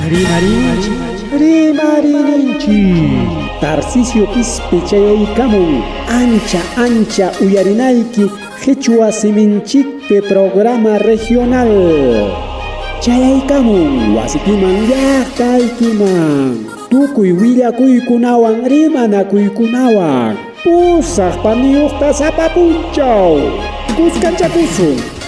Rimarinchik, rimarininchik. Tarcisio Quispe chayaykamun ancha ancha uyarinayki qhichwa siminchikpi programa regional. Chayaykamun wasikiman llaqtaykiman. Tukuy willakuykunawan rimanakuykunawan. Pusaq paniyuqta sapa punchaw. Kuskanchakusun.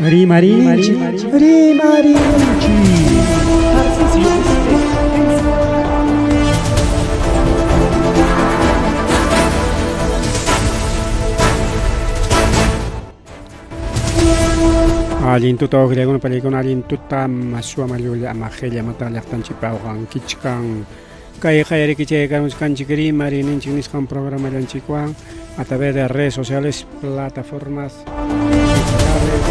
Rimarinchik, rimarininchik. Tarcisio Quispe. Allin tuta wawqillaykuna pallaykuna allin tuta mashwa mallulla amaqilla mata llaqtanchikpa awqankichkan kay qayariki chayakamuchkanchik rimarininchik nisqan programallanchikwan a través de redes sociales plataformas digitales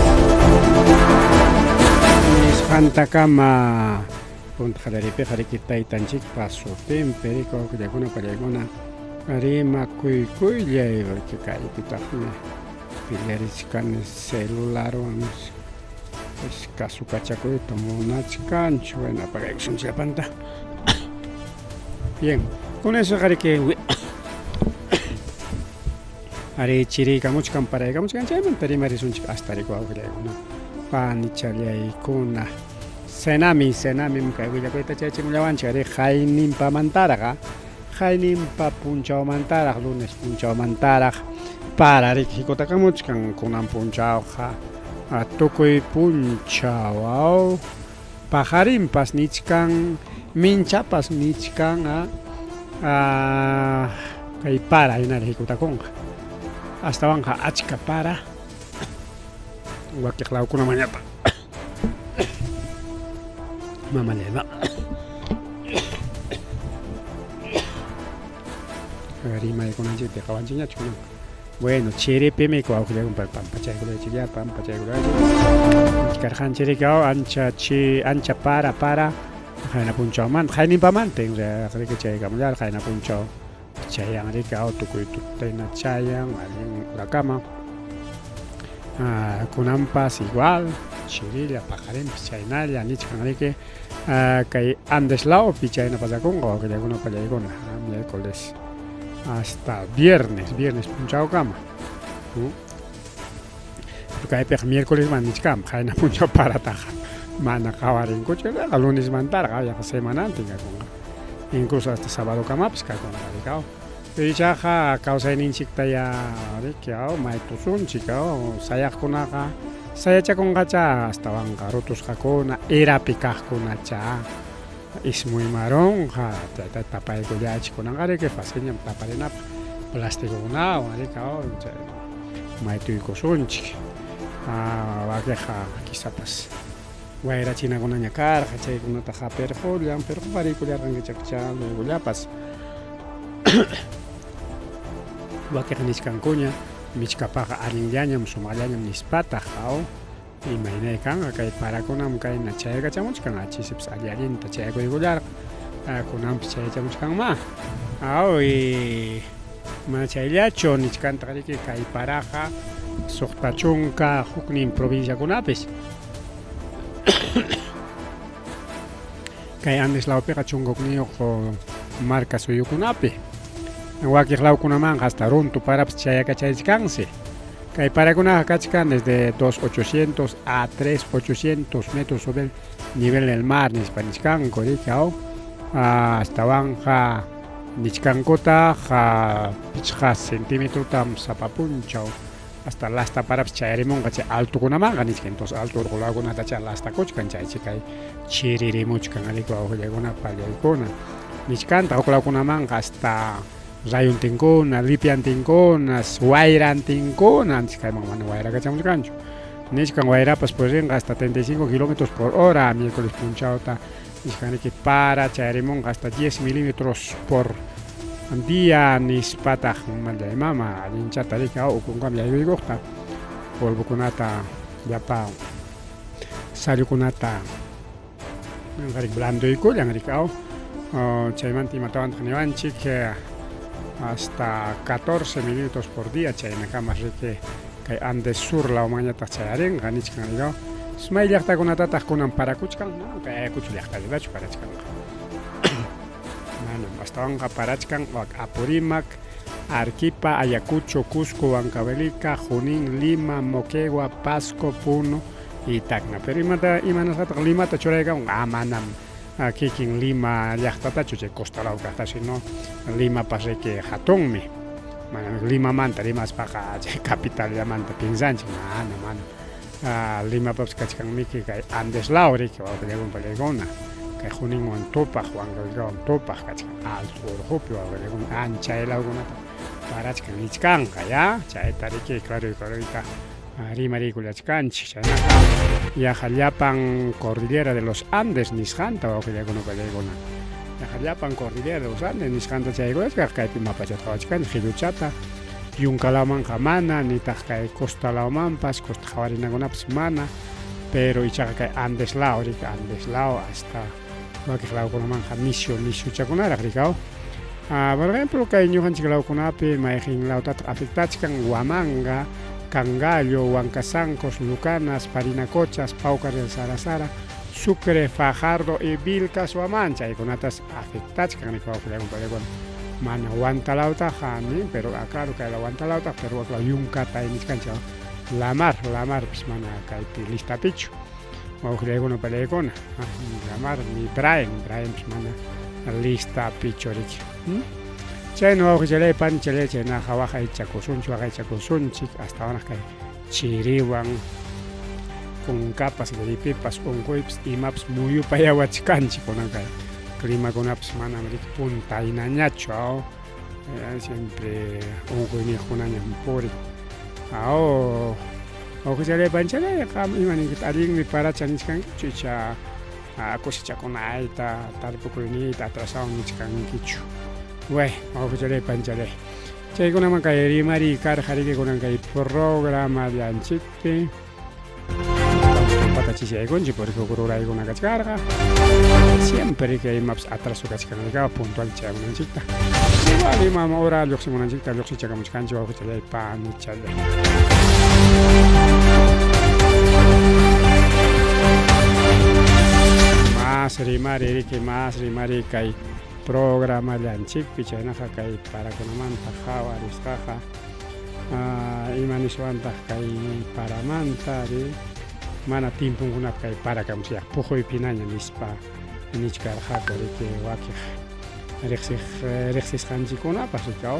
nisqantakama punta qallariypiqa riki taytanchikpa sutinpi riki wawqillaykuna pallaykuna rimakuykullay riki kaypitaqmi pelearichkani celularwan pues kasukachakuyta munachkanchu bueno apagaykusunchik llapanta bien con eso riki ari chiriykamuchkan paraykamuchkan chaymanta rimarisunchik hasta riki wawqillaykuna panichallaykuna Senami Senamim kay willakuyta chayachimullawanchik ari hayninpamantaraq Qayninpa punchawmantaraq, lunes punchawmantaraq para riki hikutakamuchkan kunan punchawqa tukuy punchaw aw paqarinpas nichkan minchapas nichkan kay para hinalla hikutakunqa astawanqa achka para wakiq lawkunamanñataq mamallayma rimaykunanchikpi qawanchikñachu kunan bueno chiripimi wawqillaykum pampachaykulaychikya pampachaykulaychik karqanchik riki ancha chi ancha para para qayna punchawmanta qayninpamanta riki chaykamullarqa qayna punchaw chayan riki tukuy tutayna chayan allin urakama kunanpas igual chirilla paqarinpas chaynalla nichkan riki kay Andes lawpi chayna pasakunqa wawqillaykuna pallaykuna miércoles hasta viernes viernes punchawkama kaypiqa miércolesman nichkan qayna punchaw parataqa mana qawarinkuchu lunesmantaraq yaqa semanantin kakunqa incluso hasta sabadokamapas kakunqa riki ichaqa kawsayninchiktaya riki maytusunchik sayaqkunaqa sayachakunqacha astawanqa rutusqakuna erapi kaqkunacha ismuymarunqa chayta tapaykullaychik kunanqa riki facilñam taparinapaq plastikukunawan riki chay maytuykusunchik wakiqa quizapas wayrachinakunaña karqa chaykunata hapirqullan pirqupariykullarqankichikcha luegollapas wakiqa nichkankuña michkapaqa allinllañam sumaqllañam nispataq aw imaynay kanqa kay parakunam kayna chayakachamuchkan achisipas alli allinta chayakuykullarqa kunanpas chayachamuchkanmá aw y mana chayllachu nichkantaq riki kay paraqa 61 provinciakunapis kay Andes lawpiqa 11 marka suyukunapi wakiq lawkunamanqa hasta runtu parapas chayakachaychkansi kay parakunaqa kachkan desde 2800 a 3800 metros sobre el nivel del mar nispa nichkanku riki aw astawanqa nichkankutaq 5 centimetrotam sapa punchaw hasta lasta parapas chayarimunqa chay altokunamanqa nichkan entonces alto urqu lawkunatacha lastakuchkan chaychi kay chiririmuchkan riki wawqillaykuna pallaykuna nichkantaq huk lawkunamanqa hasta rayuntinkuna lipiantinkuna wayrantinkuna antes kayman mana wayrakachamuchkanchu nichkan wayrapas purinqa hasta 35 kilómetros por hora miércoles punchawta nichkan riki para chayarimunqa hasta 10 milímetros por día nispataq mama allinchata riki ukunkama yaykuykuqta polvokunata llapa sallukunata riki blanduykullan riki aw chaymanta imatawantaq niwanchik hasta 14 milímetros por día chaynakamas riki kay Andes sur lawmanñataq chayarinqa nichkan riki. May llaqtakunatataq kunan parakuchkan? Manam kay Ayacucho llaqtallatachu parachkanqa. Manam, astawanqa parachkan Apurímac, Arequipa, Ayacucho, Cusco, Huancavelica, Junín, Lima, Moquegua, Pasco, Puno y Tacna. Pero imata imanasqataq Limata churaykamun? Ah, manam kikin Lima llaqtatachu chay costa law kaqta, sino Limapas riki hatunmi. Manam Limamanta rimaspaqa chay capitallamanta piensanchik, mana, mana. Limapapas kachkanmiki kay Andes law riki wawqillakuna pallaykuna kay Juninwan tupaq Huancavelicawan tupaq kachkan alto urqupi wawqillakuna anchay lawkunata parachkan nichkanqa ya chayta riki claro claroyta rimariykullachkanchik chaynaqa yaqa llapan cordillera de los Andes nisqanta wawqillakuna pallaykuna yaqa llapan cordillera de los Andes nisqanta chaykullachkaq kaypi mapachata qawachkanchik qilluchata Yunka lawmanqa mana, nitaq kay costa lawmanpas, costa qhawarinakunapas mana, pero ichaqa kay Andes law, riki, Andes law hasta wakiq lawkunamanqa nisyu nisyuchakunaraq rikaw. Ah, por ejemplo, kay ñuqanchik lawkunapi mayqin lawtataq afectachkan Huamanga, Cangallo, Huancasancos, Lucanas, Parinacochas, Paucar del Sarasara, Sucre, Fajardo y Vilcas Huamán, chaykunatas afectachkan rikaw wawqillakuna. Mana Huantalawtaqa nin, pero ah, claro kay la Huantalawtaq, pero wak law yunkata nichkanchik lamar, lamarpis mana kaypi listapichu. Wawqillaykuna pallaykuna, ni lamar ni Braen, Braenpis mana listapichu riki. Chayna wawqichalay panichalay chaynaqa waqaychakusunchik, waqaychakusunchik astawanraq kay chiriwan kunkapas, gripepas, unquypas, imapas muyupayawachkanchik kunan kay climakunapas manam riki punta hinañachu aw siempre unquyniyuqkunañam purin aw wawqichalay panichalay qam ima ninkitaq allinmi paracha nichkankichu icha cosechakunayta tarpukuyniyta atrasawan nichkankichu bueno wawqichalay panichalay chaykunaman kay rimariy karqa riki kunan kay programallanchikpi Tumpata chisiyaykunchik porque huk ruraykuna kachkarqa siempre kay imapas atraso kachkan rikawa puntual chayamunanchikta igual ima hora lluqsimunanchikta lluqsichakamuchkanchik wawqichalay panichalay. Más rimari riki más rimari kay programallanchikpi chaynaqa kay parakunamanta qhawarisqaqa ima niswantaq kay paramanta ri mana timpunkunap kay parakamuchiyaq puquypinaña nispa nichkarqaku riki wakiq riqsiq riqsisqanchikkunapas rikaw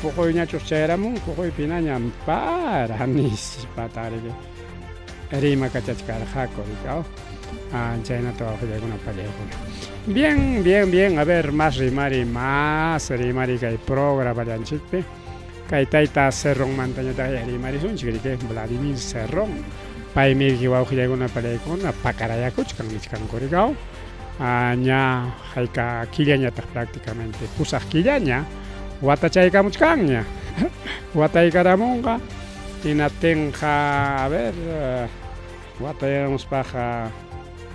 puquyñachus chayaramun puquypinañam para nispataq riki rimakachachkarqaku rikaw chaynata wawqillaykuna pallaykuna. Bien, bien, bien, a ver, más rimari, más rimari kay programallanchikpi. Kay tayta Cerronmantañataq rimarisunchik riki Vladimir Cerrón. Paymi riki wawqillaykuna pallaykuna pakarayakuchkan nichkanku rikaw. Ña hayka killañataq prácticamente pusaq killaña watachaykamuchkanña. Wataykaramunqa hinaptinqa a ver watayaramuspaqa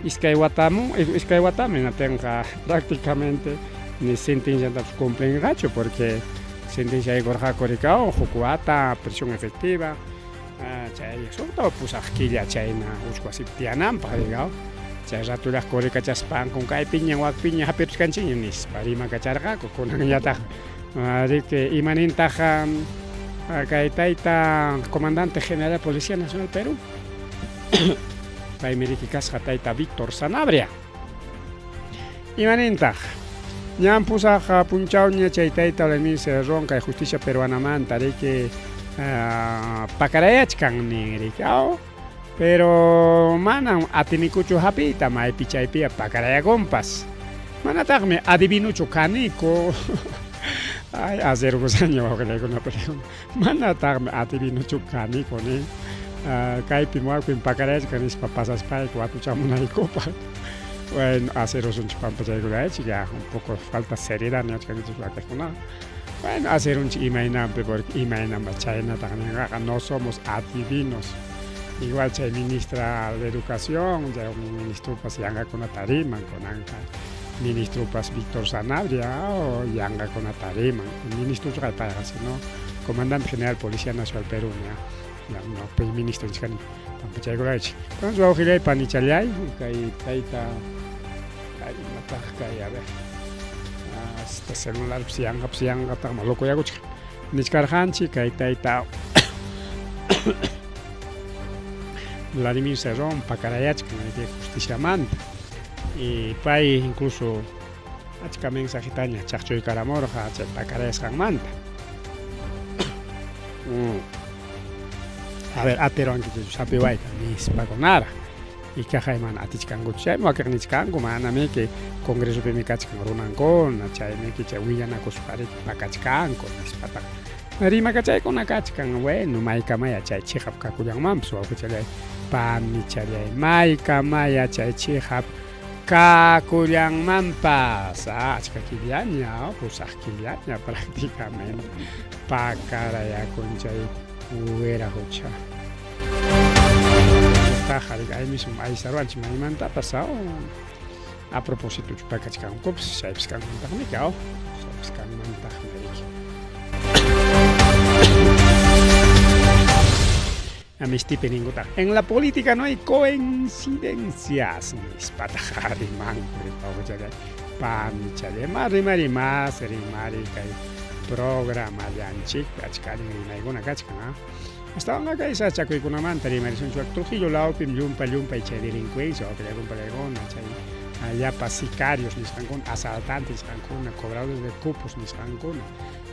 iskay watamun iskay watami hinaptinqa prácticamente ni sentenciatapas cumplinqachu porque sentenciaykurqaku rikaw huk wata prisión efectiva chay suqta o pusaq killa chayna uchku wasipi tiyananpaq rikaw chay ratullaq corrikachaspanku kaypiña wakpiña hap'iruchkanchikña nispa rimakacharqaku kunanñataq riki imanintaq kay tayta comandante general Policía Nacional Perú paymi riki kasqa tayta Víctor Sanabria imanintaq ñan pusaq punchawña chay tayta Vladimir Cerrón kay justicia peruanamanta riki pakarayachkan nin riki aw pero manam atinikuchu hapiyta maypi chaypiya pakarayakunpas manataqmi adivinuchu kaniku ay asergusaña wawqillaykuna manataqmi adivinuchu kaniku nin kaypim wakpim pakarayachkan nispa pasaspayku watuchamunaykupaq bueno aserusunchik pampachaykullaychik ya un poco falta seriedad niwachkankichik wakiqkunaqa bueno aserunchik imaynanpi porque imaynanpas chaynataq ninqaqa no somos adivinos igual chay ministra de educación chay ministropas yanqakunata riman kunanqa ministropas Víctor Sanabria yanqakunata riman ministrochu payqa sino comandante general Policía Nacional Perú ña. No, ministro nichkani pampachaykulaychik. Entonces wawqillay panichallay kay tayta kay imataq kay a ver hasta celularpis yanqapas yanqataqma locoyakuchkan nichkarqanchik kay tayta Vladimir Cerrón pakarayachkan justiciamanta y pay incluso achka mensajetaña chaqchuykaramurqa chay pakarayasqanmanta. A ver, atiruwankichu sapiwayta nispakunara. Ichaqa mana atichkankuchu. Chaymi wakiq nichkanku manamiki congresopimi kachkan runankuna, chaymiki chay willanakuspariki pakachkanku nispataq rimakachaykuna kachkan. Bueno, maykamaya chay chiqap kakullanmanpas wawqichallay, panichallay, maykamaya chay chiqap kakullanmanpas. Achka killaña, pusaq killaña prácticamente pakarayakun chay wiraqucha. Ahí mismo aysaruanchik maymantapas a propósito pakachkankupas chaypis kanmantaqmi chaypis kanmantaqmi riki. Amistipi ninkutaq en la política no hay coincidencias nispataq rimanku wawqichallay panichallay ma rimari mas rimari kay programallanchikpi achka allin rimaykuna kachkan astawanqa kay sasachakuykunamanta rimarisunchik Trujillo lawpim llumpa llumpay chay delincuencia wawqillaykuna palaykuna chay llapa sicarios nisqankuna asaltantes nisqankuna cobradores de cupos nisqankuna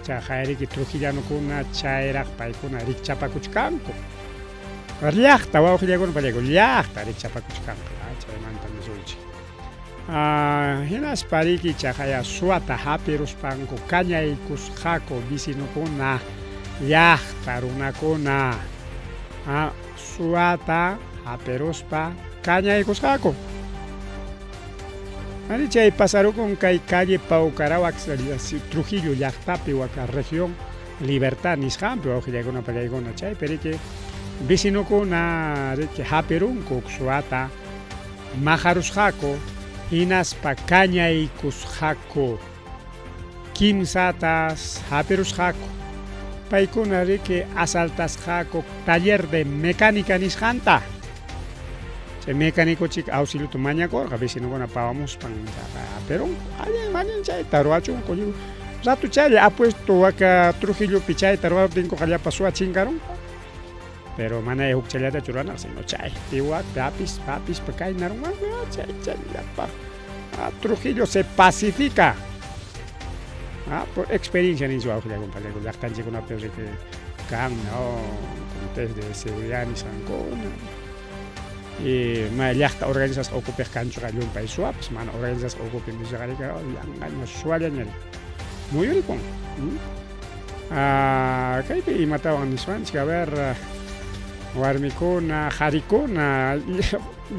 chayriki trujillanokuna chayraq paykuna rikchapakuchkanku llaqta wawqillaykuna palaykuna llaqta rikchapakuchkanku chaymanta nisunchik hinaspa riki chaqaya suwata hapiruspanku kañaykusqaku vecinokuna llaqta runakuna suwata hapiruspa kañaykusqaku. Ari chay pasarukun kay calle Paucarawak Trujillo llaqtapi waka región Libertad nisqanpi wawqillaykuna pallaykuna chaypi riki vecinokuna riki hapirunku suwata maqarusqaku hinaspa kañaykusqaku kimsatas hapirusqaku paykuna riki asaltasqaku taller de mecánica nisqanta chay mecánico chik auxiliota mañakurqa vecinokuna pawamuspan hapirunku allin allin chayta ruwachunku rato chaylla apuesto waka Trujillopi chayta ruwaptinkuqa llapa suwa chinkarunku pero mana huk chayllatachu ruwanaq sino chaypi wakpi hapispa hapispa kaynarunmanku chay chayllapaq Trujillo se pacifica por experiencia ninchik wawqillaykuna palaykuna llaqtanchikkunapi riki kan comités de seguridad nisqankuna y may llaqta organizasqa ukupiq kanchuqa llumpay suwapas mana organizasqa ukupi nisqaqa yanqaña suwallaña muyurikun. Kaypi imatawan niswanchik a ver warmikuna qarikuna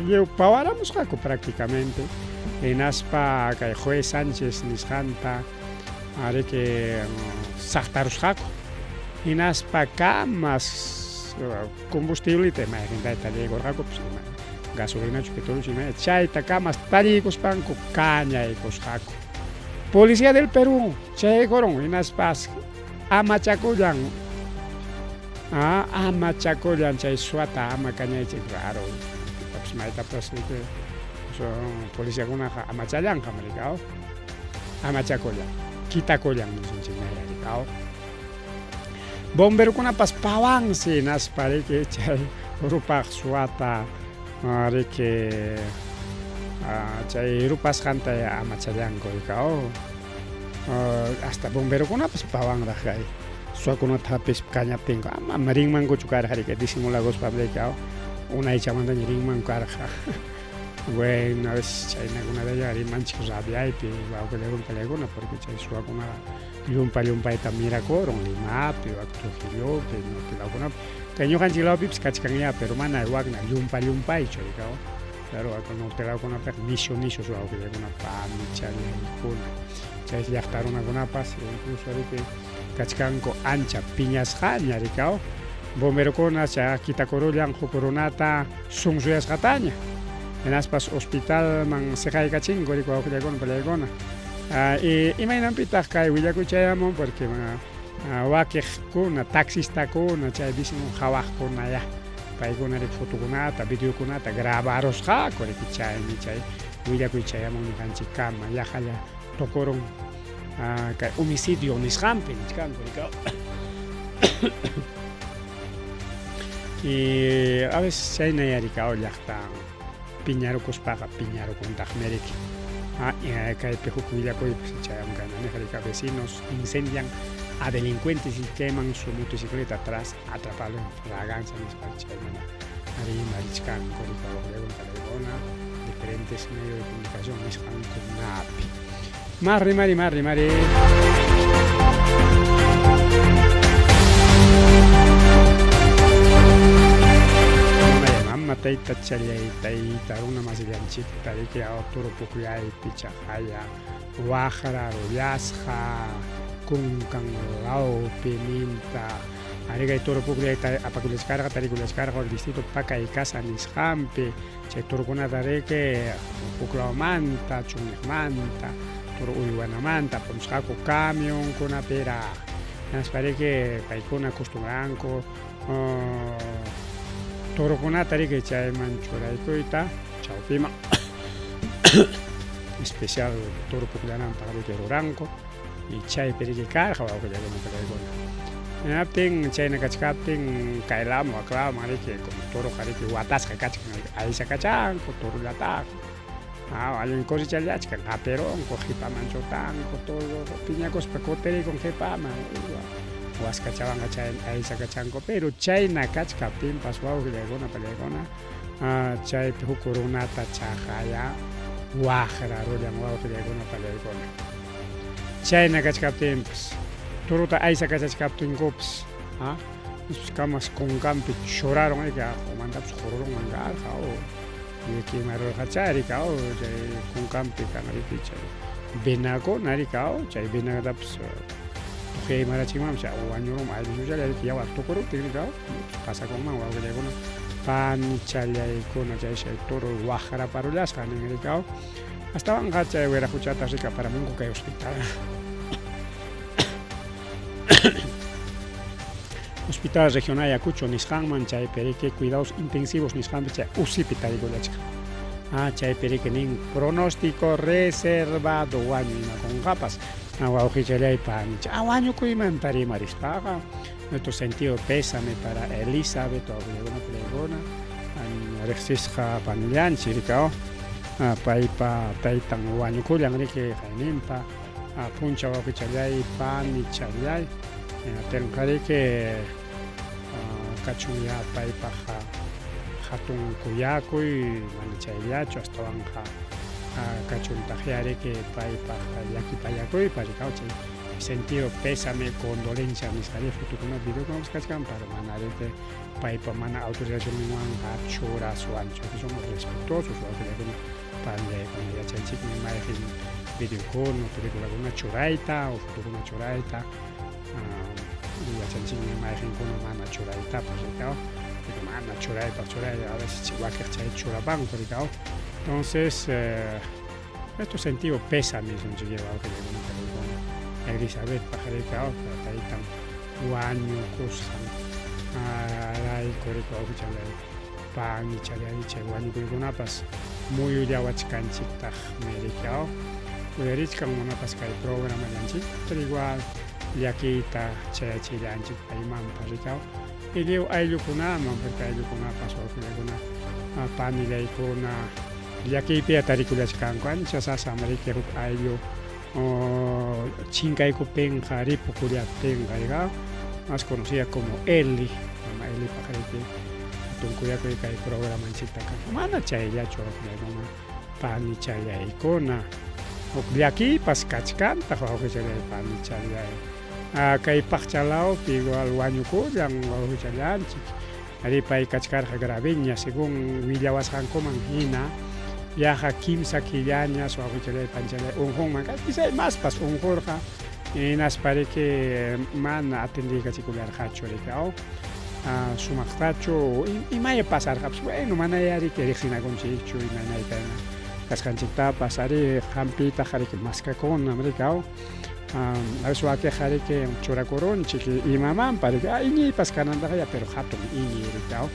lliw pawaramusqaku prácticamente hinaspa kay juez Sánchez nisqanta riki saqtarusqaku hinaspa kamas combustibleta mayqintay talliykurqaku gasolinachu petroliochu ima chayta kamas talliykuspanku kañaykusqaku. Policía del Perú chaykurun hinaspas amachakullan amachakullan chay suwata ama kañaychik claro pitapas maytapas policiakunaqa amachallanqam riki amachakullan kitakullan nisunchik riki bomberokunapas pawansi hinaspa riki chay rupaq suwata riki chay rupasqanta amachallanku riki hasta bomberokunapas pawanraq kay suwakunata hapispa kañaptinku ama rinmankuchu karqa riki disimulakuspa riki unaychamantaña rinmanku karqa. Bueno, a veces chaynakunatalla rimanchik rabiaypi wawqillaykuna palaykuna porque chay suwakunaqa llumpa llumpayta mirakurun Limapi, wak Trujillopi, norte lawkunapi. Kay ñuqanchik lawpipas kachkanya pero mana wakna llumpa llumpaychu riki claro wak norte lawkunapiqa nishu nishu wawqillaykuna panichallaykuna chay llaqta runakunapas incluso riki kachkanku ancha piñasqaña riki bomberokuna chay kitakurullan huk runata sunsuyasqataña hinaspas hospitalman siqaykachinku riki wawqillaykuna palaykuna imaynanpitaq kay willakuy chayamun porque Wakiqkuna, taxistakuna, chay vecinon qhawaqkunayá paykuna riki fotokunata, videokunata grabarusqaku riki chaymi chay willakuy chayamun ñuqanchikkama yaqalla tukurun kay homicidio nisqanpi nichkanku riki. Y a veces chaynaya riki llaqta piñarukuspaqa piñarukuntaqmi riki. Kaypi huk willakuypas chayamun kayna niq riki vecinos incendian a delincuentes y queman su motocicleta tras atraparlo en fragancia nispa chaymana rimarichkanku riki wawqillakuna diferentes medios de comunicación nisqankunapi. Más rimari, más rimari. Mama tayta challay tayta runa masillanchikta riki turu pukllaypi chaqaya waqra rullasqa kunkan lawpi ninta ari kay turu pukllayta apakullachkarqa tarikulachkarqa distrito Pacay Casa nisqanpi chay turukunata riki huklawmanta chunniqmanta turu uywanamanta apamusqaku camionkunapiraq hinaspa riki paykuna costumbranku turukunata riki chayman churaykuyta chawpiman especial turu pukllananpaq riki ruranku y chaypi riki karqa wawqillakuna paykuna hinaptin chayna kachkaptin kaylaman waklaman riki como turuqa riki watasqa kachkan aysakachanku turullataq allin cosechallachkan qapirunku qhipaman chutanku turu piñakuspa kutirikun qhipaman waskachawanqa chay aysakachanku pero chayna kachkaptinpas wawqillakuna pallaykuna chaypi huk runata chaqaya waqra rullan wawqillaykuna pallaykuna chayna kachkaptinpas turuta aysakachachkaptinkupas kamas kunkanpi churarun riki umantapas qururunman karqa kimarurqacha riki chay kunkanpi kan riki chay venakuna riki chay venatapas tuqyaymarachinmanpas chay wañurunman aylluchuchalla riki yawar tukuruptin riki pasakunman wawqillaykuna panichallaykuna chay chay turu waqraparullasqa nin riki astawanqa chay wiraquchata riki aparamunku kay hospital Hospital Regional Ayacucho nisqanman chaypi riki cuidados intensivos nisqanpi chay UCIpi tarikullachkan. Chaypi riki nin pronóstico reservado wañuy imakunqapas wawqichallay panicha wañukuymanta rimarispaqa nuestro sentido pésame para Elizabeth wawqillaykuna palaykuna riqsisqa panillanchik riki paypa taytan wañukullan riki qayninpa puncha wawqichallay panichallay Tinqariki kachunya paypaq hatun kuyakuy mana chayllachu astawanqa kachuntaqya riki paypaq llakipayakuypas riki chay sentido pésame condolencia nisqari fotokuna videokunapas kachkan pero mana riki paypa mana autorizacionninwanqa churaswanchu somos respetuosos wawqillaykuna panillaykuna yachanchikmi mayqin videokuna peliculakuna churayta o fotokuna churayta yachanchikmi mayqinkuna mana churaytapas riki mana churaypaq churay a veces wakiq chay churapanku riki entonces nuestro sentido pésame nisunchik wawqillaykuna panillaykuna Elizabethpaq riki taytan wañukusqan rayku riki wawqichallay panichalay chay wañukuykunapas muyullawachkanchiktaqmi riki uyarichkan munapas kay programallanchik pero igual llakiyta chayachillanchik paymanpas riki lliw ayllukunaman porque ayllukunapas wawqillaykuna panillaykuna llakiypiya tarikullachkanku ancha sasam riki huk ayllu chinkaykuptinqa ripukullaptinqa riki más conocida como Eli mama Elipaq riki hatun kuyakuy kay programanchikta mana chayllachu wawqillaykuna panichallaykuna huk llakiypas kachkantaq wawqichallay panichallay kay Paqcha lawpi igual wañukullan wawqichallanchik ari pay kachkarqa graveña según willawasqankuman hina yaqa kimsa killañas wawqichallay panichallay unqunman quizá maspas unqurqa hinaspa riki mana atendiykachikullarqachu riki sumaqtachu imaya pasarqapas bueno manaya riki riqsinakunchikchu imaynay kayna kasqanchiktapas ari hampiytaqa riki maskakunam riki. A veces wakiqqa riki churakurunchik imamanpa riki iñiypas kanantaqya pero hatun iñiy riki aw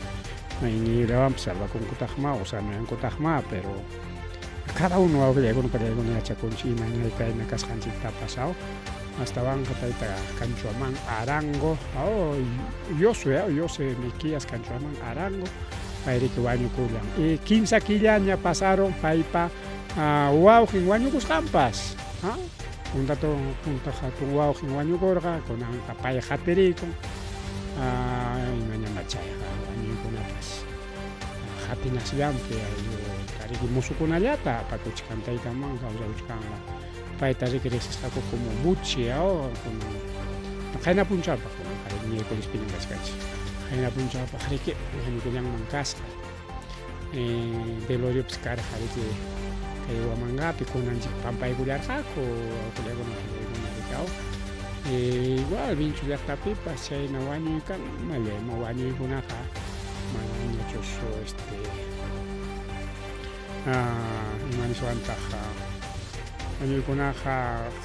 iñiyllawanpas salvakunkutaqmá o sanoyankutaqmá pero cada uno wawqillaykuna pallaykuna yachakunchik imayna kayna kasqanchiktapas aw astawanqa tayta Canchuamán Arango aw Josué aw José Miquías Canchuamán Arango pay riki wañukullan y kimsa killaña pasaron paypa wawqin wañukusqanpas puntato punta hatun wawqin wañukurqa kunanqa pay qatirikun imañama chayqa wañuykunapas qatinasllanpi aylluta riki musukunallata apakuchkan taytanman kawsakuchkanqa payta riki riqsisqaku como Buchi kunan qayna punchawpaq kunanqa miércolespiña kachkanchik qayna punchawpaq riki wañukullanman kasqa veloriopas karqa riki kay Huamangapi kunanchik pampaykullarqaku wawqillaykuna pallaykuna riki aw igual Vinchu llaqtapipas chayna wañuy kan ima wañuykunaqa manañachus este ima niswantaq wañuykunaqa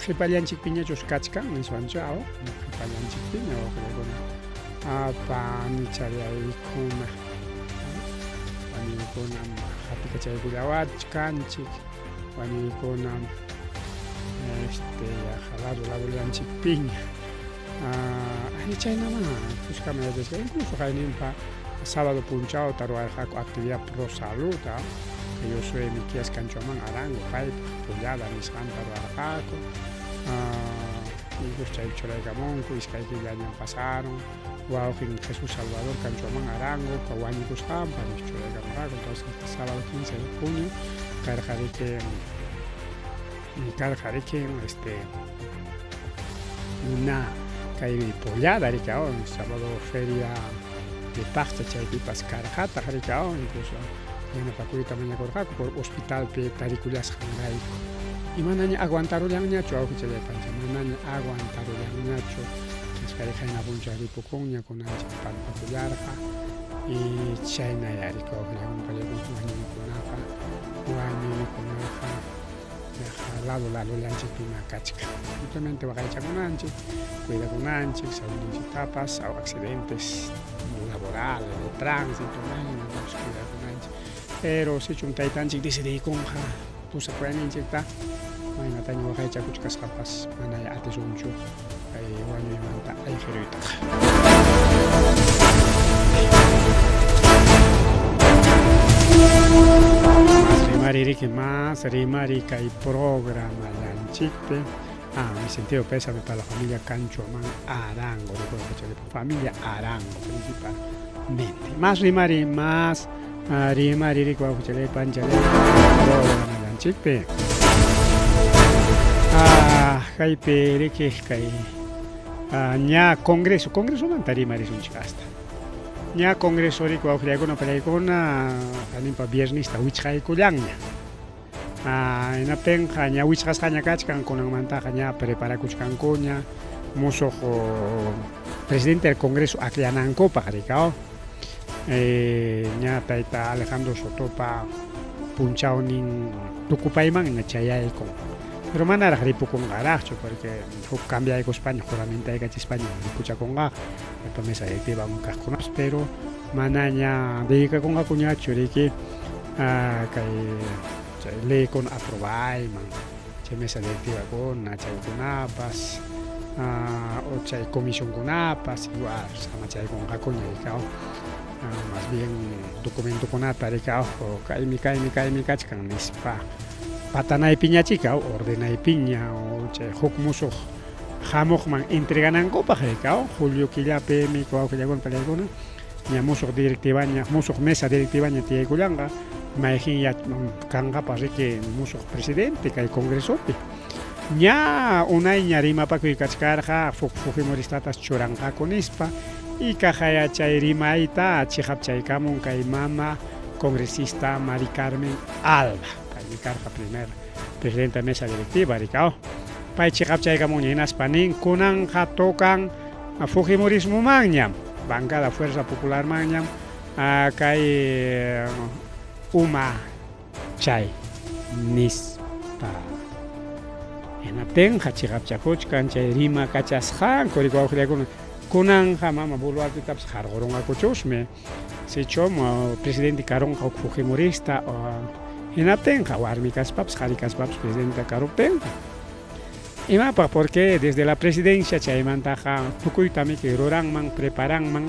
qhipallanchikpiñachus kachkan niswanchu aw qhipallanchikpiña wawqillaykuna panichallaykuna wañuykunam qatikachaykullawachkanchik wañuykunam este yaqa lado ladollanchikpiña chaynamá kuskama yachasqa incluso qayninpa sábado punchawta ruwarqaku actividad pro salud Josué Miquías Canchuamán Arango paypaq pollada nisqanta ruwarqaku incluso chaypi churaykamunku iskay killañam pasaron wawqin Jesús Salvador Canchuamán Arango wañukusqanpa churaykamurqaku entonces este sábado 15 de junio karqa riki karqa riki este una kay pollada riki sábado feria de Paqcha chaypipas karqataq riki incluso yanapakuyta mañakurqaku por hospitalpi tarikullasqanrayku y manaña aguantarullanñachu awqichallaypancha manaña aguantarullanñachu iskay qayna punchaw ripukunña kunanchik pampakullarqa y chaynaya riki wawqillaykuna pallaykuna wañuykunaqa wañuykunaqa yaqa lado ladollanchikpima kachkan simplemente waqaychakunanchik cuidakunanchik saludninchiktapas aw accidentes laborales de tránsito maymantapas cuidakunanchik pero sichum taytanchik decidiykunqa pusakuyninchikta maynataña waqaychakuchkasqapas manaya atisunchu kay wañuymanta ayqiruytaqa. Más rimari riki más rimari kay programallanchikpi mi sentido pésame para la familia Canchuamán Arango, familia Arango principalmente. Más rimari, más rimari riki wawqichalay panchalay programallanchikpi. Kaypi riki kay ña congreso, congresomanta rimarisunchik hasta. Ña congreso riki wawqillaykuna pallaykuna qaninpa viernista wichqaykullanña. Hinaptinqa ña wichqasqaña kachkan kunanmantaqa ña preparakuchkankuña musuq presidente del congreso akllanankupaq riki ña tayta Alejandro Sotopa punchawnin tukupaymanña chayaykun pero manaraq ripukunqaraqchu porque huk cambiaykuspaña juramentoykachispaña ripuchakunqaqa llapa mesa directiva kaqkunapas pero manaña dedicakunqakuñachu riki kay chay leykuna aprobayman chay mesa directivakuna chaykunapas o chay comisionkunapas igual samachaykunqakuña riki más bien documentokunata riki kaymi kaymi kaymi kachkan nispa patanaypiñachika ordenaypiña o chay huk musuq hamuqman entreganankupaq riki julio killapimi wawqillaykuna pallaykuna ña musuq directivaña musuq mesa directivaña tiyaykullanqa mayqin kanqapas riki musuq presidente kay congresopi ña unayña rimapakuy kachkarqa fujimoristatas churanqaku nispa y kaqaya chay rimayta chiqapchaykamun kay mama congresista Mari Carmen Alba paymi karqa primer presidente de mesa directiva riki pay chiqapchaykamunña hinaspa nin kunanqa tocan fujimorismomanñam bancada Fuerza Popularmanñam kay uma chay nispa. Hinaptinqa chiqapchakuchkan chay rimakachasqanku riki wawqillakuna. Kunanqa mama Boluartetapas qarqurunqakuchusmi. Sichum presidente karunqa huk fujimorista hinaptinqa warmi kaspapas qari kaspapas presidente karuptinqa. Imapaq? Porque desde la presidencia chaymantaqa tukuytamiki ruranman, preparanman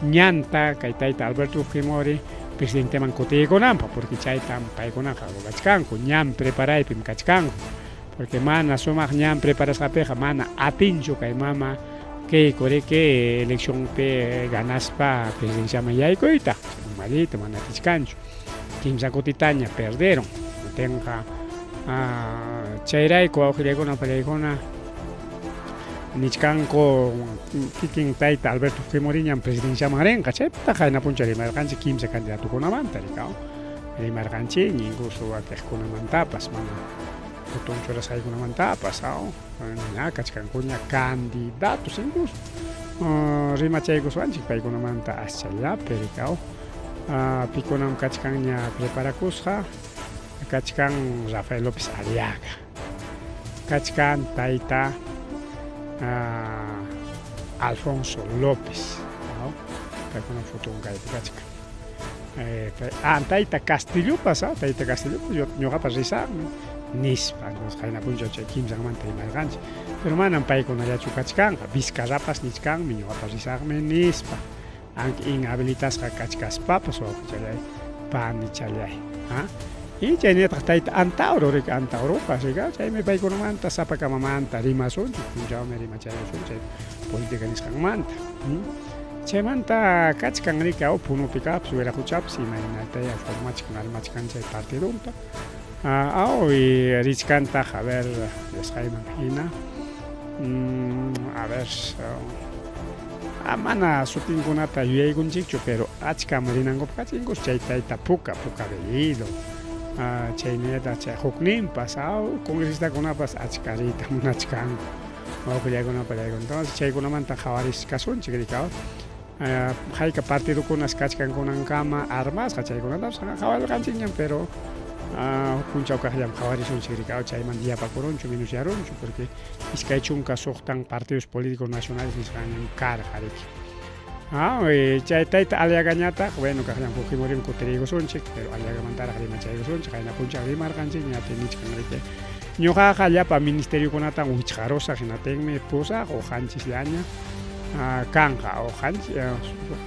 ñanta kay tayta Alberto Fujimori presidenteman kutiykunanpaq, porque chaytam paykunaqa rurachkanku, ñan preparaypim kachkanku. Porque mana sumaq ñan preparasqapiqa mana atinchu kay mama Keiko riki eleccionpi ganaspa presidenciaman yaykuyta, malliyta mana atichkanchu. Kimsa kutitaña perderon. Tinqa chayrayku wawqillaykuna pallaykuna nichkanku kikin tayta Alberto Fujimoriñam presidenciaman rinqa. Chaypitaq qayna punchaw rimarqanchik kimsa candidatokunamanta rikaw. Rimarqanchikña incluso wakiqkunamantapas mana botón churasqaykunamantapas aw ña kachkankuña candidatos incluso rimachaykusqanchik paykunamanta aschallapi rikaw. Pikunam kachkanña preparakusqa kachkan Rafael López Aliaga, kachkan tayta Alfonso López, paykunam foton kaypi kachkan. Tayta Castillopas, tayta Castillopas ñuqapas risaqmi nispa, qayna punchaw chay kimsanmanta rimarqanchik, pero manam paykunallachu kachkanqa, Vizcarrapas nichkanmi ñuqapas risaqmi nispa. Aunque inhabilitasqa kachkaspapas wawqichalláy, panichalláy. Ha? Y chaynataq tayta Antauro riki, Antauropas riki, chaymi paykunamanta sapakamamanta rimasunchik, punchawmi rimachaykusun chay política nisqanmanta. Chaymanta kachkan riki, aw Punupi kaqpas, Wiraquchapas imaynataya formachkan, armachkan chay partidunta. Aw y richkantaq, a ver, nisqayman hina, a ver, mana sutinkunata yuyaykunchikchu, pero achkam rinankupaq kachkan, incluso chay tayta Puka, Puka Bellido, chaynallataq chay hukninpas, congresistakunapas achka riyta munachkanku, wawqillaykunapa rayku. Entonces chaykunamanta qhawariskasunchik rikaw, hayka partidokunas kachkan kunankama armasqa chaykunatapas qhawarirqanchikñam, pero huk punchaw kaqllam qhawarisunchik rikaw, chaymanta yapakurunchu, menosyarunchu, porque 26 partidos políticos nacionales nisqanñam karqa riki. Chay tayta Aliagañataq, bueno, kaqllam Fujimorim kutiriykusunchik, pero Aliagamantaraq rimachaykusunchik, qayna punchaw rimarqanchikña, nichkan riki. Ñuqaqa llapa ministeriokunatam wichqarusaq, hinaptinmi pusaq o qanchisllaña kanqa, o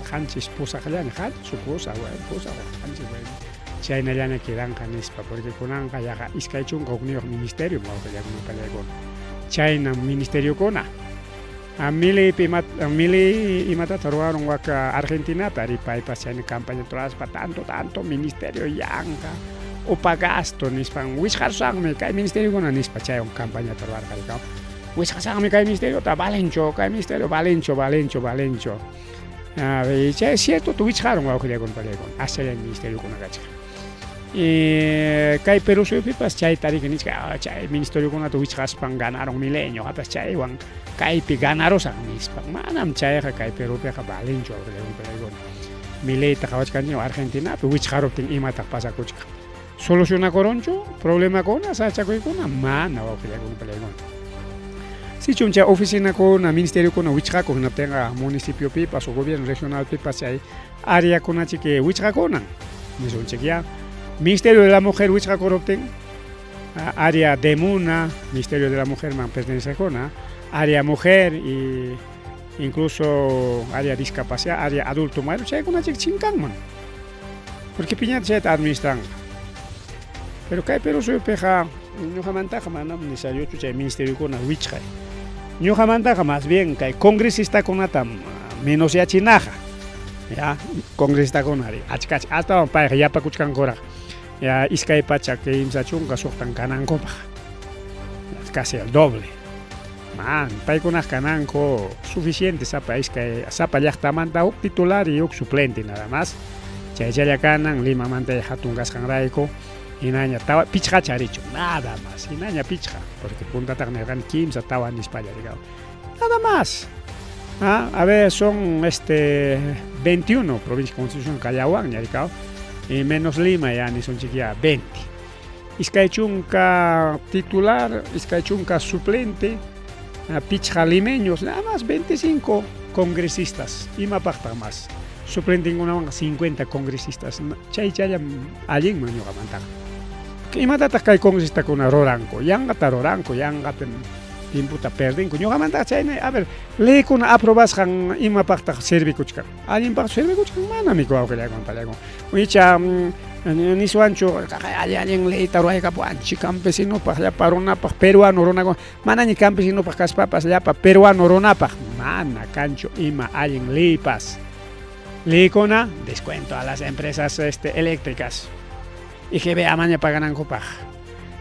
qanchis pusaqllaña, qanchis o pusaq, bueno, pusaq o qanchis, bueno, chaynallaña quedanqa nispa, porque kunanqa yaqa 21 ministerio wawqillakuna pallaykuna. Chaynam ministeriokuna. Milei Milei imatata ruwarun wak Argentinapi, ari paypas chayna campaña ruraspa tanto tanto ministerio yanqa upa gasto nispan wichqarusaqmi kay ministeriokuna nispa chaywan campañata ruwarqa rikaw. Wichqasaqmi kay ministeriota valencho, kay ministerio valencho, valencho, valencho. Chay cierto wichqarun wawqillakuna pallaykuna, aschallam ministeriokuna kachkan. Kay Perú suyupipas chayta riki nichka, chay ministeriokunata wichqaspan ganaron Milei, ñuqapas chaywan kaypi ganarusaq nispa. Manam chayqa kay Perupiqa valenchu wawqillakuna pallaykuna. Mileita qhawachkanchik Argentinapi wichqaruptin imataq pasakuchkan. Solucionakurunchu problemakuna, sachakuykuna? Mana wawqillakuna pallaykuna. Sichum chay oficinakuna, ministeriokuna wichqakun hinaptinqa municipiopipas o gobierno regionalpipas chay áreakunachik wichqakunan. Nisunchik ya, Ministerio de la Mujer wichqakuruptin, área de Muna, Ministerio de la Mujerman pertenecekuna, área mujer y incluso área discapacidad, área adulto mayor, chaykunachik chinkanman. Porque piñata chayta administranqa. Pero kay Perú suyupiqa ñuqamantaqa manam necesariochu chay ministeriokuna wichqay. Ñuqamantaqa más bien kay congresistakunatam menosyachinaqa. Ya, congresistakuna ari achka achka astawan payqa yapakuchkankuraq. Ya 236 kanankupaq. Casi el doble. Man, paykunaq kananku suficiente sapa iskay sapa llaqtamanta huk titular y huk suplente nada más. Chaychalla kanan Limamanta hatun kasqanrayku hinaña tawa pichqacha richu, nada más, hinaña pichqa, porque puntataq nirqani kimsa tawa nispalla rikaw. Nada más. A ver, son 21 provincias Constitución Callahuanña rikaw, y menos Lima ya nisunchik ya 20. 20 titular, 20 suplente, pichqa limeños, nada más 25 congresistas. Imapaqtaq más? Suplentenkunawanqa 50 congresistas. Chaychallam allinman ñuqamantaqa. Imatataq kay congresistakuna ruranku? Yanqata ruranku, yanqatam tiempota perdinku. Ñuqamantaqa chayna, a ver, leykuna aprobasqan imapaqtaq servikuchkan? Allinpaqchu servikuchkan? Manam wawqillaykuna pallaykuna. Icha niswanchu allin allin leyta ruwaykapuwanchik campesinopaq, llapa runapaq, peruano runakuna, manaña campesinopaq kaspapas llapa peruano runapaq, mana kanchu ima allin leypas. Leykuna, descuento a las empresas eléctricas. IGB amaña paganankupaq.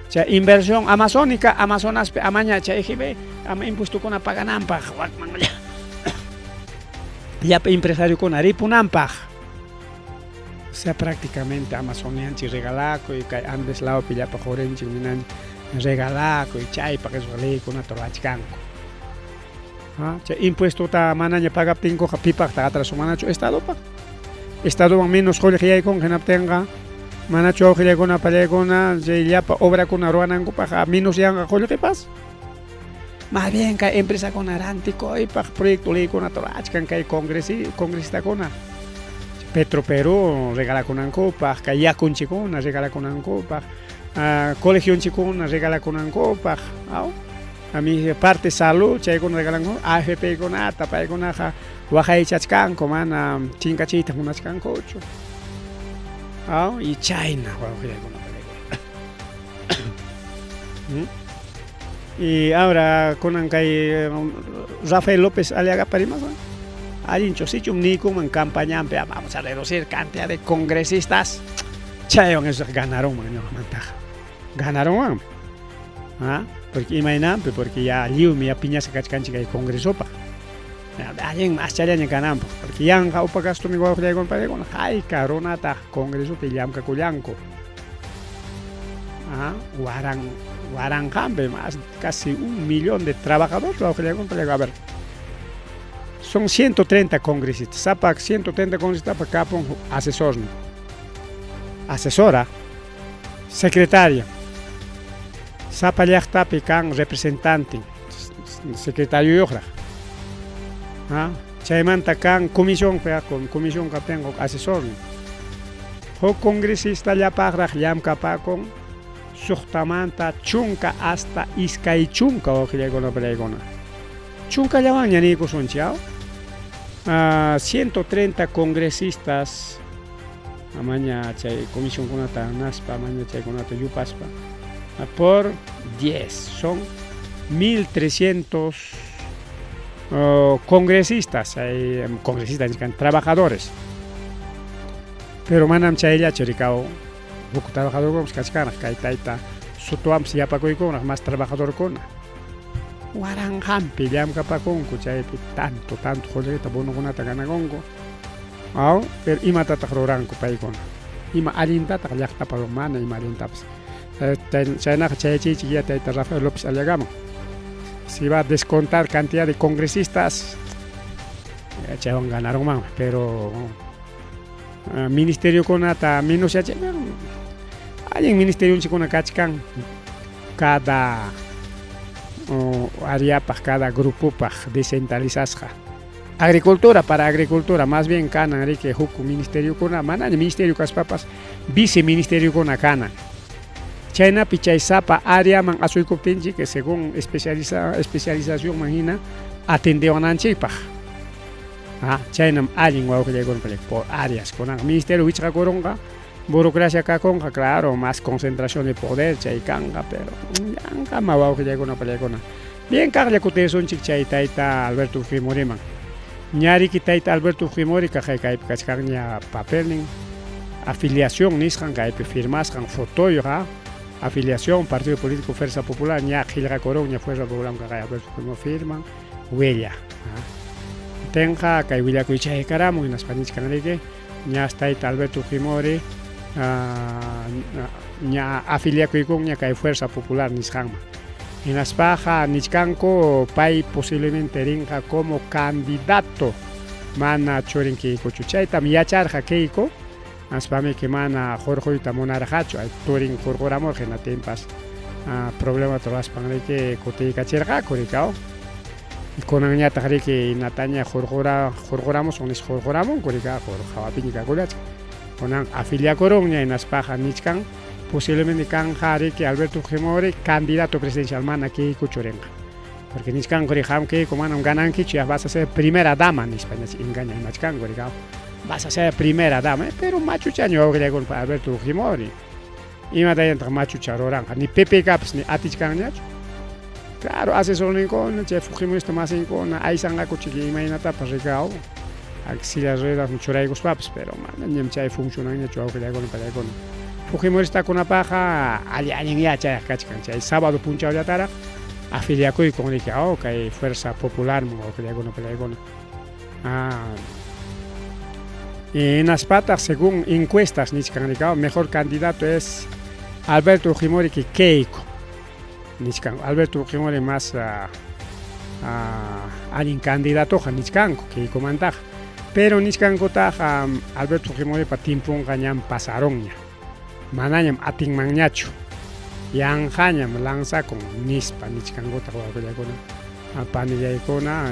Chay inversión amazónica, Amazonaspi amaña chay IGB ama impuestokuna pagananpaq, wakman llapa empresariokuna ripunanpaq. O sea, prácticamente Amazonianchik regalakuy, kay Andes lawpi llapa qurinchik ninanchik regalakuy, chaypaq esos leykunata ruwachkanku. Chay impuestota manaña pagaptinkuqa pipaqtaq atraso manachu Estadopaq. Estadoman menos qullqi yaykunqa hinaptinqa manachu wawqillaykuna pallaykuna chay llapa obrakuna ruwanankupaq menos yanqa qullqipas. Más bien kay empresakuna rantikuypaq proyecto leykunata ruwachkan kay congresistakuna. Petro Perú regalakunankupaq, kay yakunchikuna regalakunankupaq, colegionchikuna regalakunankupaq, aw? A mi parte salud chaykuna regalanku AFP kunata paykunaqa waqaychachkanku mana chinkachiyta munachkankuchu. Aw? Y chayna wawqillaykuna Y ahora kunan kay Rafael López Aliagapa rimaswan allinchu sichum niykunman campañanpi vamos a reducir cantidad de congresistas chaywan eso ganarunman ñuqamantaqa ganarunmanmi. ¿Ah? Porque imaynanpi, porque ya lliwmi ya piñasqa kachkanchik kay congresopaq. Allin aschallaña kananpaq, porque yanqa upa gastumi wawqillaykuna paykuna hayka runataq congresopi llamkakullanku. ¿Ah? Waran waranqanpi más casi 1 millón de trabajadores wawqillaykuna paykuna. A ver, son 130 congresistas. Sapa 130 congresistas kapun asesor. Asesora, secretaria. Sapa llaqtapi kan representante, secretario yuqraq. Chaymanta kan comisión, comisión kaptinqa huk asesor. Huk congresista llapaqraq llamkapakun suqtamanta 10 hasta 20 wawqillaykuna pallaykuna. Chunkallawanña niykusunchik, aw? 130 congresistas amaña chay comisionkunata naspa, amaña chaykunata yupaspa por 10 son 1300 congresistas, hay congresistas trabajadores. Pero manam chayllachu rikaw huk trabajadorkunapas kachkanraq kay tayta Sotowanpas yapakuykunraq más trabajadorkuna. Waranqanpi llamkapakunku chaypi tanto tanto qullqita bonokunata ganakunku. Aw, pero imatataq ruranku paykuna? Ima allintataq llaqtapaq mana ima allintapas. Chaynaqa chayachiychik ya tayta Rafael López Aliagaman. Si va a descontar cantidad de congresistas, chaywan ganarunmanmi, pero ministeriokunata menos yachay, allin ministerionchikkuna kachkan cada áreapaq, cada grupopaq descentralizasqa. Agricultura para agricultura, más bien kanan riki huk ministeriokuna, manaña ministerio kaspapas viceministeriokuna kanan. Chaynapi chay sapa áreaman asuykuptinchik según especializacionman hina atendewananchikpaq. Chaynam allin wawqillaykuna por áreas kunan ministerio wichqakurunqa burocracia kakunqa, claro, más concentración de poder chay kanqa, pero yanqama wawqillaykuna pallaykuna. Bien kaqlla kutirisunchik chay tayta Alberto Fujimoriman. Ñariki tayta Alberto Fujimori kaqay kaypi kachkanña papelnin afiliación nisqan kaypi firmasqan fotoyuq afiliación Partido Político Fuerza Popular ña qillqakurunña Fuerza Popular kaqay Alberto Fujimori firman huella. Tenqa kay willakuy chaykaramun hinaspa nichkan riki ñas tayta Alberto Fujimori ña afiliakuykunña kay Fuerza Popular nisqanman. Hinaspaqa nichkanku pay posiblemente rinqa como candidato mana churin Keikochu. Chaytam yacharqa Keiko. Aspamiki mana hurquyta munarqachu, turin hurquramurqa hinatinpas problemata ruraspan riki kutiykachirqaku riki aw. Kunanñataq riki inataña hurqura hurquramusun nispa hurquramunku riki hawapiña kakullachkan. Kunan afiliakurunña hinaspaqa nichkan posiblemente kanqa riki Alberto Fujimori candidato presidencial mana Keikochu rinqa. Porque nichkanku riki qam Keiko manam ganankichu ya vas a ser primera dama nispa ñach engaña imachkanku riki vas a ser primera dama pero machuchaña wawqillaykuna Alberto Fujimori. Imatayantaq machucha ruranqa ni PPKpas ni atichkanñachu. Claro, asesorninkuna chay Fujimorista masinkuna aysanqaku chiki imaynatapas rikaw silla ruedas churaykuspapas pero manañam chay funcionanñachu wawqillaykuna pallaykuna. Fujimoristakunapaqqa alli allinyá chayaq kachkan chay sábado punchawllataraq afiliakuykun riki aw kay Fuerza Popularman wawqillaykuna pallaykuna. Ah. Hinaspataq según encuestas nichkan rikaw mejor candidato es Alberto Fujimori que Keiko nichkan Alberto Fujimori más allin candidatoqa nichkanku Keikomantaqa pero nichkankutaq Alberto Fujimoripa timpunqa ñam pasarunña manañam atinmanñachu yanqañam lanzakun nispa nichkankutaq wawqillaykuna panillaykuna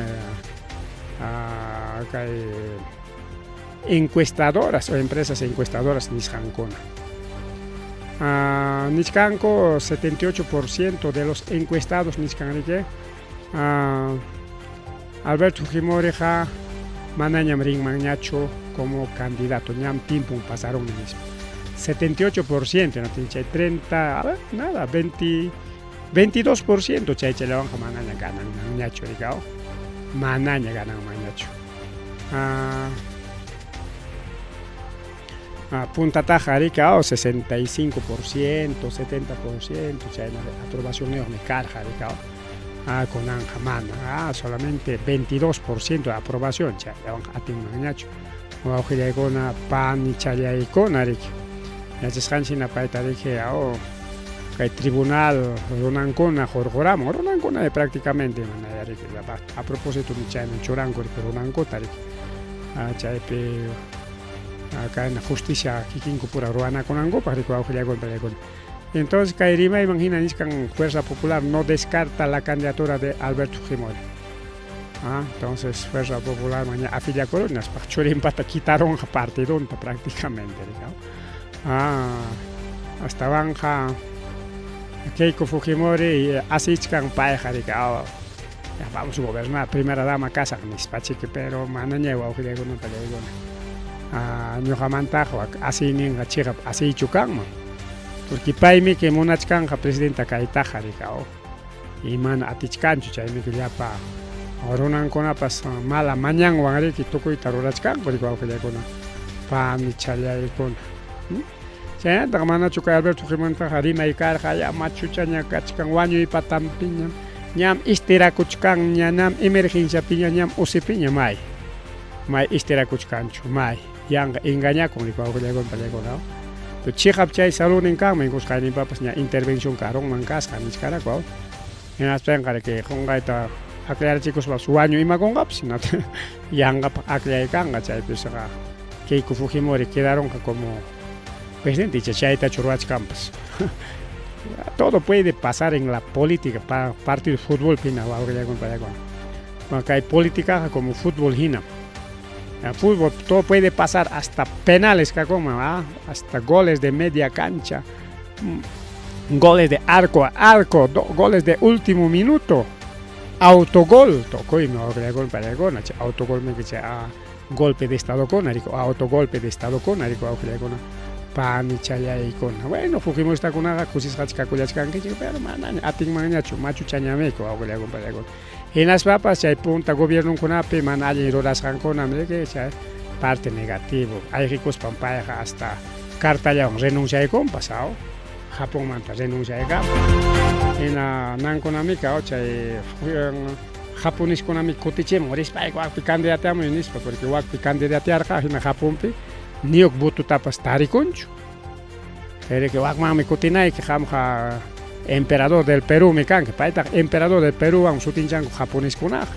kay encuestadoras o empresas encuestadoras nisqankuna. Nichkanku 78% de los encuestados nichkan riki Alberto Fujimoriqa manañam rinmanñachu como candidato, ñam tiempon pasarunña nispa. 78% no chay 30, a ver, nada, 20 22% chay chayllawanqa manaña gananmanñachu rikaw manaña gananmanñachu. Puntataqa rikaw 65%, 70% chayna aprobacionniyuqmi karqa rikaw. Kunanqa mana, solamente 22% de aprobación chayllawanqa atinmanñachu. Wawqillaykuna panichallaykuna riki. Yachasqanchik hina payta riki kay tribunal runankuna hurquramun, runankuna prácticamente mana riki a propósito chayman churanku riki runankuta riki. Chaypi kayna justicia kikinku pura ruwanakunankupaq riki wawqillaykuna pallaykuna. Entonces kay rimayman hina nichkan Fuerza Popular no descarta la candidatura de Alberto Fujimori. Entonces Fuerza Popular maña afiliakurun hinaspa churinpata quitarunqa partidunta prácticamente rikaw. Astawanqa Keiko Fujimori asichkan payqa rikaw ya vamos a gobernar primera dama kasaq nispa chiki pero manaña wawqillaykuna pallaykuna. Ñuqamantaqa asiyninqa chiqap asiychu kanman. Porque paymi que munachkanqa presidenta kaytaqa rikaw. Y mana atichkanchu chaymi llapa runankunapas mala mañanwan riki tukuyta rurachkanku riki wawqillaykuna panichallaykuna. Chaynataq manachu kay Alberto Fujimorimantaqa rimay karqa ya machuchaña kachkan wañuy patanpiñam ñam istirakuchkanña ñam emergenciapiña ñam usipiña may may istirakuchkanchu may yanqa engañakun riki wawqillaykuna pallaykuna. Pero chiqap chay saludnin kanman kusqayninpapas ña intervención karunman kasqa nichkaraku hinaspanqa riki qunqayta akllarchikuspapas wañu imakunqapas yanqapaq akllaykanqa chaypisqa Keiko Fujimori quedarunqa como presidente icha chaytachu ruwachkanpas. Todo puede pasar en la política, partido de fútbol hina wawqillaykuna pallaykuna. Kay política como fútbol hina. En fútbol todo puede pasar hasta penales kakuma, hasta goles de media cancha, goles de arco a arco, goles de último minuto, autogol, tukuymi wawqillaykuna pallaykuna, chay autogol chay golpe de estado kuna riki, autogolpe de estado kuna riki wawqillaykuna panichallaykuna. Bueno, Fujimoristakunaqa kusisqachik kakullachkankichik pero manaña atinmanñachu machuchañamiku wawqillaykuna pallaykuna. Hinaspapas chay punta gobiernonkunapi mana allin rurasqankunam riki chay parte negativo. Ayqikuspan payqa hasta cartallawan renunciaykunpas aw Japonmanta renunciaykamun. Hina nankunamika chay japoneskunami kutichimun rispayku wakpi candidateamuy nispa porque wakpi candidatearqa hina Japonpi ni huk votutapas tarikunchu. Chayriki wakmanmi kutinayki qamqa emperador del Perú mi kanki paytaqa emperador del Perúwan sutinchanku japoneskunaqa.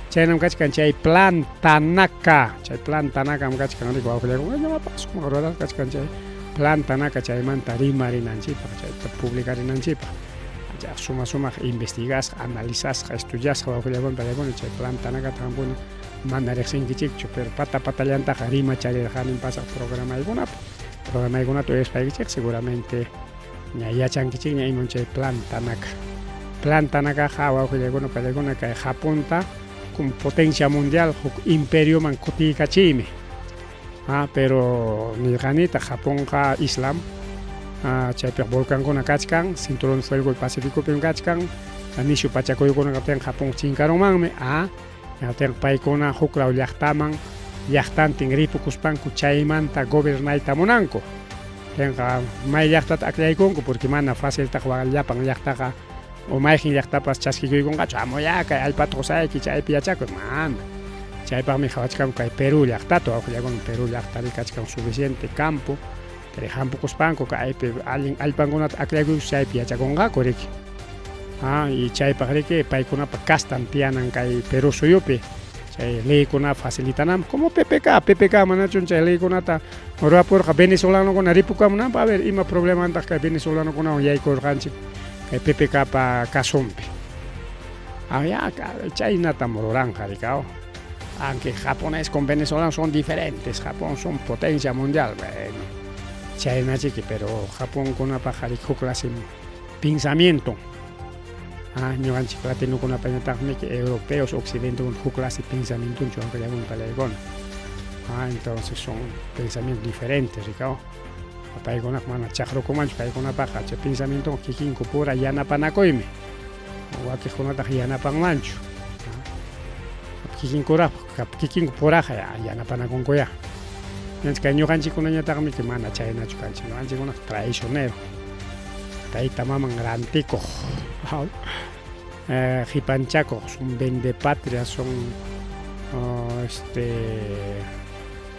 Chaynam kachkan chay Plan Tanaka, chay Plan Tanakam kachkan riki wawqillakuna, ñuqapas sumaq rurasqa kachkan chay Plan Tanaka chaymanta rimarinanchikpaq, chayta publicarinanchikpaq. Ancha suma sumaq investigasqa, analizasqa, estudiasqa wawqillakuna paykuna chay Plan Tanakata qamkuna mana riqsinkichikchu, pero pata patallantaqa rimacharirqanim pasaq programaykunapi. Programaykunata uyaspaykichik seguramente ña yachankichikña imam chay Plan Tanaka. Plan Tanakaqa wawqillaykuna paykuna kay Japonta como potencia mundial huk imperioman kutiykachiymi. Ah, pero nirqanitaq Japonqa islam, ah, chaypiq volcankuna kachkan, cinturón fuego Pacificopim kachkan, nishu pachakuykuna kaptin Japón chinkarunmanmi, ah, ñawtinqa paykuna huklaw llaqtaman llaqtantin ripukuspanku chaymanta gobernayta munanku. Tinqa may llaqtata akllaykunku porque mana faciltaq llapan llaqtaqa o mayqin llaqtapas chaskikuykunqachu, hamuyá kay allpata qusayki chaypi yachakuy, mana. Chaypaqmi qhawachkanku kay Perú llaqtata, wawqillakuna Perú llaqtari kachkan suficiente campo, chay hampukuspanku kaypi allin allpankunata akllaykuy chaypi yachakunqaku riki. Ah, y chaypaq riki paykunapa kastan tiyanan kay Perú suyupi chay leykuna facilitananpaq como PPK, PPK manachun chay leykunata ruwapurqa venezolanokuna ripukamunanpaq, a ver ima problemantaq kay venezolanokunawan yaykurqanchik kay PPKpa casunpi. Ah, ya, chaynatam ruranqa rikaw. Aunque japonés con venezolano son diferentes, Japón son potencia mundial, bueno, chaynachiki, pero Japonkunapaq riki huk clase pensamiento. Ah, ñuqanchik latinokunapañataqmi europeos, occidente huk clase pensamientonchu wawqillakuna palaykuna. Ah, entonces son pensamientos diferentes, rikaw. Paykunaqa mana chaqrukumanchu, paykunapaqqa chay pensamiento kikinku pura yanapanakuymi. Wakiqkunataq yanapanmanchu. Kikinkuraq, kikinku puraqa yanapanakunkuyá. Ñanchik ñuqanchikkunañataqmi mana chaynachu kanchik, ñuqanchikkunaqa traicionero. Tayta maman rantikuq, qipanchakuq, son vendepatrias, son este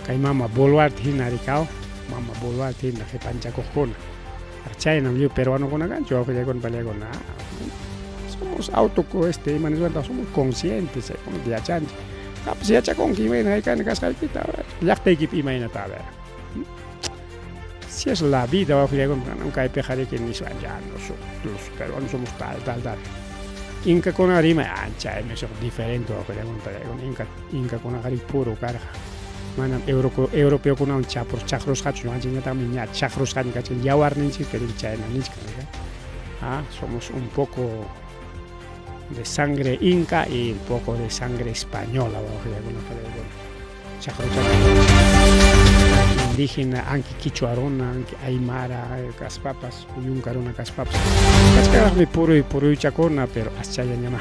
kay mama Boluarte hina rikaw, mama Boluarte hina qipanchakuqkuna. Chaynam lliw peruanokuna kanchik wawqillaykuna panillaykuna. Somos auto este ima niswantaq somos conscientes chaykunata yachanchik. Qampas yachakunki imayna hayk'ani kasqaykita, a ver, llaqtaykipi imaynata, a ver. Si es la vida wawqillaykuna, manam kaypiqa riki nispa ya nosotros peruanos somos tal tal tal. Inkakuna rimay ancha diferente wawqillaykuna panillaykuna, inka inkakunaqa riki puro karqa. Manam europeokunawan chaqrusqachu, ñuqanchikñataqmi ña chaqrusqaña kachkan yawarninchikpi riki chayna nichkan. Ah, somos un poco de sangre inca y un poco de sangre española wawqillaykuna panillaykuna. Chaqruchaka indígena, anki quichua runa, anki aymara kaspapas, yunka runa kaspapas. Kachkanraqmi puruy puruychakuna, pero aschallañamá.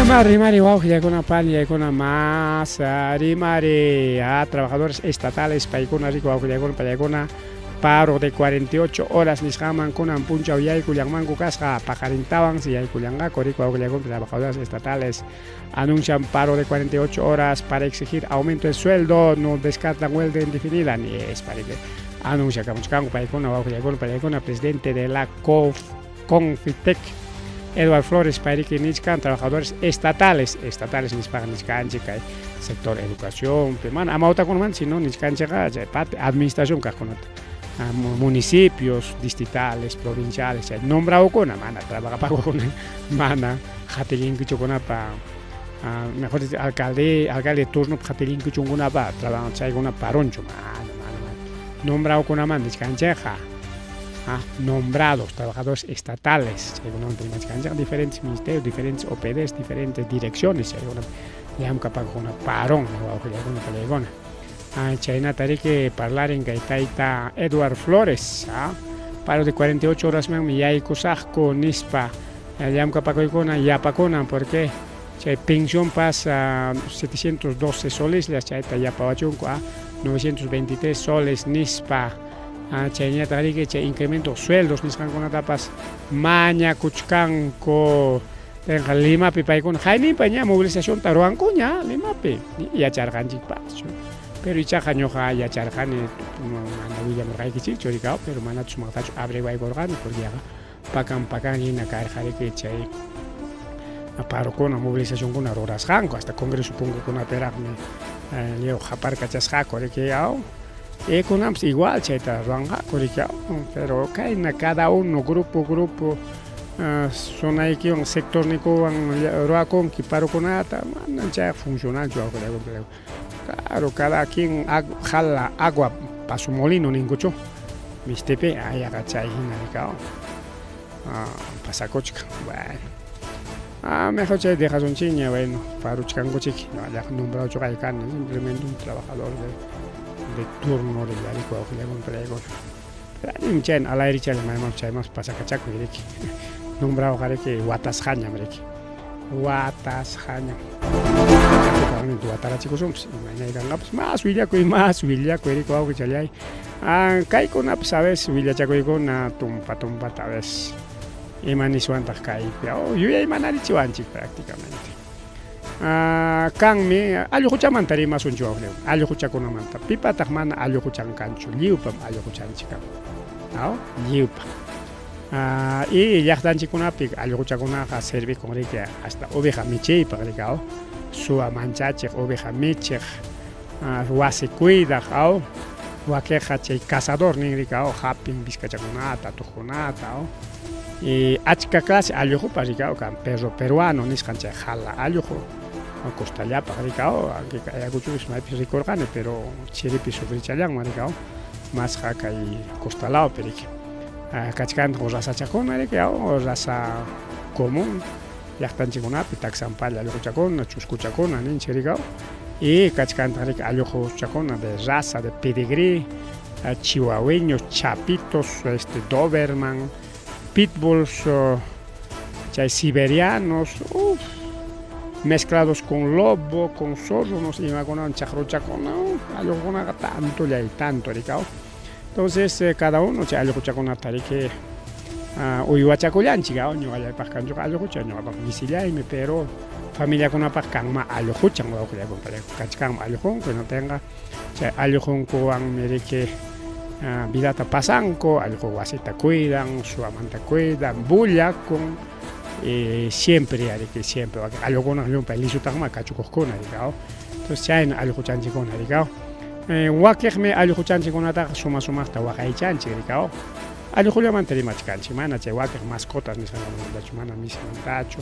Ama rimari wawqillaykuna panillaykuna más rimari a trabajadores estatales paykuna riki wawqillaykuna panillaykuna paro de 48 horas nisqanman kunan punchaw yaykullanmanku kasqa paqarintawan si yaykullanqaku riki wawqillaykuna trabajadores estatales anuncian paro de 48 horas para exigir aumento de sueldo, no descartan huelga indefinida nispa riki anunciakamuchkanku paykuna wawqillaykuna panillaykuna presidente de la Confitec Edward Flores payriki nichkan trabajadores estatales, estatales nispaqa nichkanchik kay sector educación mana amawtakunamanta sino nichkanchikqa chay parte administración kaqkunata, municipios distritales, provinciales chay nombradokuna mana trabajapakukuna mana qatillinkichukunapa, mejor dicho alcalde, alcalde de turnopi qatillinkichunkunapa trabajan chaykuna paronchu mana mana mana nombradokunamanta nichkanchikqa. Nombrados trabajadores estatales chaykunamanta rimachkanchik diferentes ministerios, diferentes OPDs, diferentes direcciones chaykunata llamkapakukuna parón wawqillaykuna panillaykuna. Chaynata riki parlarin kay tayta Edward Flores, paro de 48 horasmanmi yaykusaqku nispa llamkapakuykuna yapakunan porque chay pensionpas 712 soleslla chayta yapawachunku 923 soles nispa. Chayñataq riki chay incremento sueldos nisqankunatapas mañakuchkanku. Tenqa Limapi paykuna hayninpa ña movilizacionta ruwankuña Limapi yacharqanchikpaschu. Pero ichaqa ñuqa yacharqani mana willamurqaykichikchu rikaw, pero manachu sumaqtachu averiguaykurqani porque yaqa pakan pakan hina karqa riki chay Parokuna, movilizacionkuna rurasqanku, hasta Congreso punkukunapiraqmi lliw qaparkachasqaku, riki, aw? Y kunanpas igual chayta ruwanqaku, riki, aw? Pero kayna cada uno grupo grupo zonaykiwan sectornikuwan ruwakunki parokunata, manam chayqa funcionanchu, Claro, cada quien jala agua pa su molino ninkuchu, mistipi ayaqa chay hina rikaw pasakuchkan. Bueno, mejor chay dejasunchikña, bueno, paruchkankuchik, ñuqallaqa nombrado kani, simplemente un trabajador de turno rillarikun wawqillakuna. Pero allinmi chayna alayrichalla maymanpas chaymanpas pasakachakuy riki. Nombradoqa riki watasqañam riki. Watasqañam. Watarachikusunpas imaynay kanqapas mas willakuy, mas willakuy riki wawqichallay. Kaykunapas a veces willachakuykuna tumpa tumpata a veces ima niswantaq kaypi yuyaymanarichiwanchik prácticamente. Kanmi allquchamanta rimasunchik wawqillakuna, allquchakunamanta. Pipataq mana allquchan kanchu, lliwpam allquchanchik kan. Aw, lliwpa. Y llaqtanchikkunapi allquchakunaqa servikun riki hasta oveja michiypaq riki, aw, suwa manchachiq, oveja michiq, wasi cuidaq, aw, wakiqa chay cazador nin riki, aw, hapin vizcachakunata, atuqkunata, aw. Y achka clase allqupa riki, aw, kan perro peruano nisqan chay jala allqu costallapaq riki, aw, aunque Ayacuchopis maypis rikurqani, pero chiripi sufrichallanman riki, aw, masqa kay costa lawpi riki. Kachkantaq razachakuna riki, aw, raza común llaqtanchikkunapi taksampalla allquchakuna, chuskuchakuna ninchik riki, aw, y kachkantaq riki allquchakuna de raza, de pedigrí, chihuahueños, chapitos, doberman, pitbulls, chay siberianos, uf, mezclados con lobo, con zorro, no sé, imakunawan chaqruchakuna, allqukunaqa tantollay tanto riki, aw. Entonces cada uno chay allquchakunata riki uywachakullanchik, aw, ñuqallaypaq kanchuqa allqucha, ñuqapaq misillaymi, pero familiakunapaq kanma allquchan wawqillakuna, kachkanmi allqunku, hinaptinqa chay allqunkuwanmi riki vidata pasanku, allqu wasita cuidan, suwamanta cuidan, bullakun, y siempre riki, siempre wakin allqukunaqa llumpay lisutaqma kachukuqkuna riki, aw. Entonces chayna allquchanchikkuna riki, aw. Wakiqmi allquchanchikkunataqa suma sumaqta waqaychanchik riki, aw. Allqullamanta rimachkanchik, mana chay wakiq mascotas nisqankunamantachu, mana misimantachu.